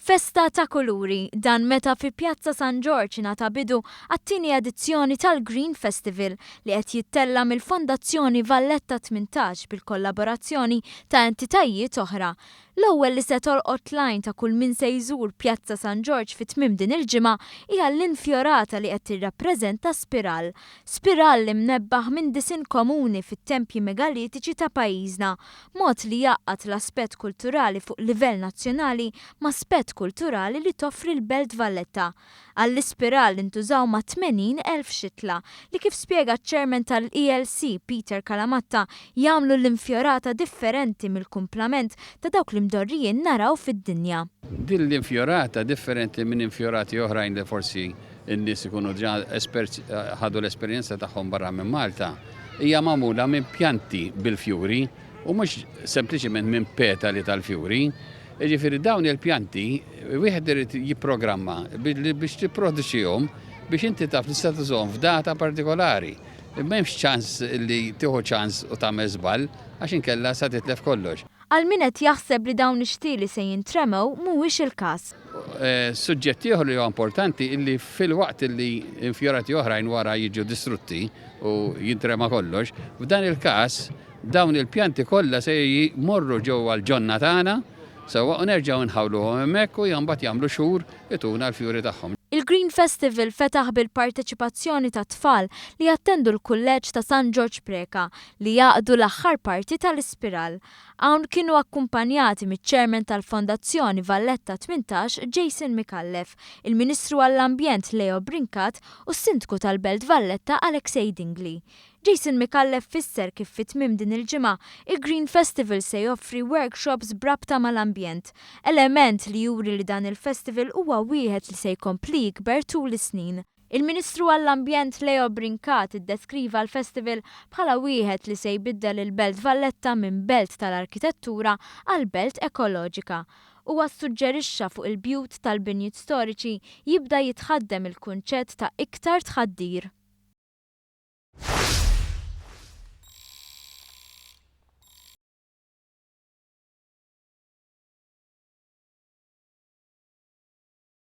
Festa ta' kuluri, dan meta fi Pjazza San Ġorġ ingħata bidu għat-tieni edizzjoni tal-Green Festival li qed jittella' mill-Fondazzjoni Valletta 18 bil-kollaborazzjoni ta' entitajiet oħra. L-ewwel li se tolqot l-għajn ta' kull min se jżur Pjazza San Ġorġ fi tmiem din il-ġimgħa hija l-infjorata li qed tirrappreżenta spiral. Spiral imnebbaħ minn disinn komuni fit-tempji megalitiċi ta' pajjiżna. Mod li jgħaqqad l-aspett kulturali fuq livell nazzjonali ma' aspett kulturali li toffri l-Belt Valletta. Għall-ispiral intużaw ma' 80,000 xitla, li kif spjega ċ-Chairman tal-ELC Peter Calamatta jagħmlu l-infjorata differenti mill-kumplament ta' dawk li mdorrijin naraw fid-dinja. Din l-infjorata differenti minn infjorati oħrajn li forsi n-nies ikunu diġà ħadu l-esperjenza tagħhom barra minn Malta, hija magħmula minn pjanti bil-fjuri u mhux sempliċement minn petali tal-fjuri. Jiġifieri dawn il-pjanti wieħed irid jipprogramma biex tipproduċihom biex inti taf li se tużahom f'data partikolari. M'hemmx ċans li tieħu ċans u tagħmel żball għax inkella sa titlef kollox. Għal min qed jaħseb li dawn ix-xtieli se jintremew mhuwiex il-każ. Suġġett ieħor li huwa importanti illi filwaqt illi infjorati oħrajn wara jiġu distrutti u jintrema kollox, f'dan il-każ Dawn il-pjanti kollha se jmorru ġewwa l-ġonna tagħna sewwa u nerġgħu nħawluhom hemmhekk u mbagħad jagħmlu xhur ituna l-fjuri tagħhom. Il-Green Festival fetaħ bil-parteċipazzjoni ta' tfal li jattendu l-Kulleġġ ta' San Ġorġ Preca li jgħaqqdu l-aħħar parti tal-ispiral. Hawn kienu akkumpanjati miċ-Chairman tal-Fondazzjoni Valletta 18 Jason Micallef, il-Ministru għall-Ambjent Leo Brincat u s-Sindku tal-Belt Valletta Alexei Dingli. Jason Micallef fisser kif fi tmiem din il-ġimgħa, il-Green Festival se joffri workshops b'rabta mal-ambjent, element li juri li dan il-festival huwa wieħed li se jkompli jikber tul is-snin. Il-Ministru għall-Ambjent Leo Brincat iddeskriva l-festival bħala wieħed li se jbiddel il-Belt Valletta minn belt tal-arkitettura għal belt ekoloġika. Huwa ssuġġerixxa fuq il-bjut tal-binjiet storiċi jibda jitħaddem il-kunċett ta' iktar tħaddir.